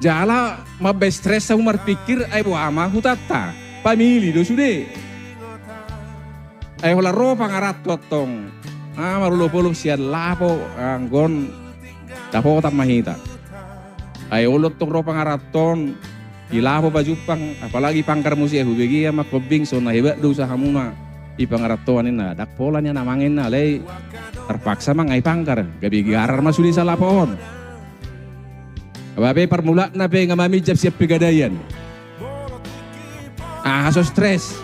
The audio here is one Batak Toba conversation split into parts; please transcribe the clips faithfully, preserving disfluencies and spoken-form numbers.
Jala mambaen stres hamu marpikir, ai boha ma hutanta. Pamili do sude. Ai holan ro pangaranto antong. Ah, marolopolop sian lapo, anggo on dapotan ma hita. Ai olo antong ro pangaranto on, di lapo pajumpang, apalagi pangkar muse, hubege amanghombing, songon na hebat do usahamuna. Di pangarantoan inna, ndang pola nian amang inna, alai terpaksa manang ai pangkar, gabe garar ma sude sian lapo on. Babe, parmulaanna pe nga maminjam sian pegadaian. Aha so stres.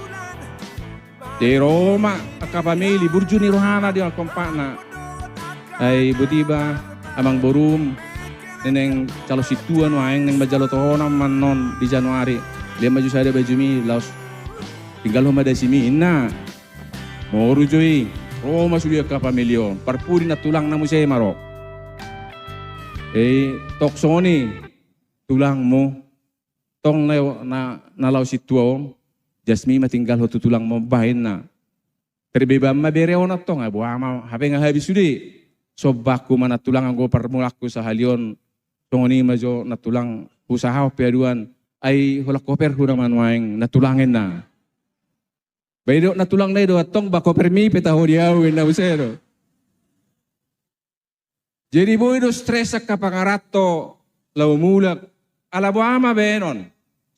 Jadi ro ma angka pamili, burju ni rohana di angka ompakna. Ai boti ba amangborum, naeng calon sintua nuaeng, naeng manjalo tohonan ma annon di Januari. Lehon ma jo sada bajumi, laos tinggalhon ma dasimi, inna. Moru jo i, ro ma sude angka pamili on, parpudi nantulangna muse ma ro. Eh, tong songon i tulangmu, tong na, na, na laho sintua on, jasmi ma tinggalhon tu tulangmu on bah, inna. Tarbeban ma bere on antong, ai boha ma, hape nga habis sude. Sombaku ma nantulang, anggo parmulaanku sahali on, songon i ma jo nantulang, husahahon pe haduan, ai holan koperhu nama nuaeng nantulang, inna. Ba didok nantulangna i do, antong ba kopermi pe taho di ahu, inna muse do. Jadi boi do stres angka pangaranto laho mulak. Ala boha ma baenon.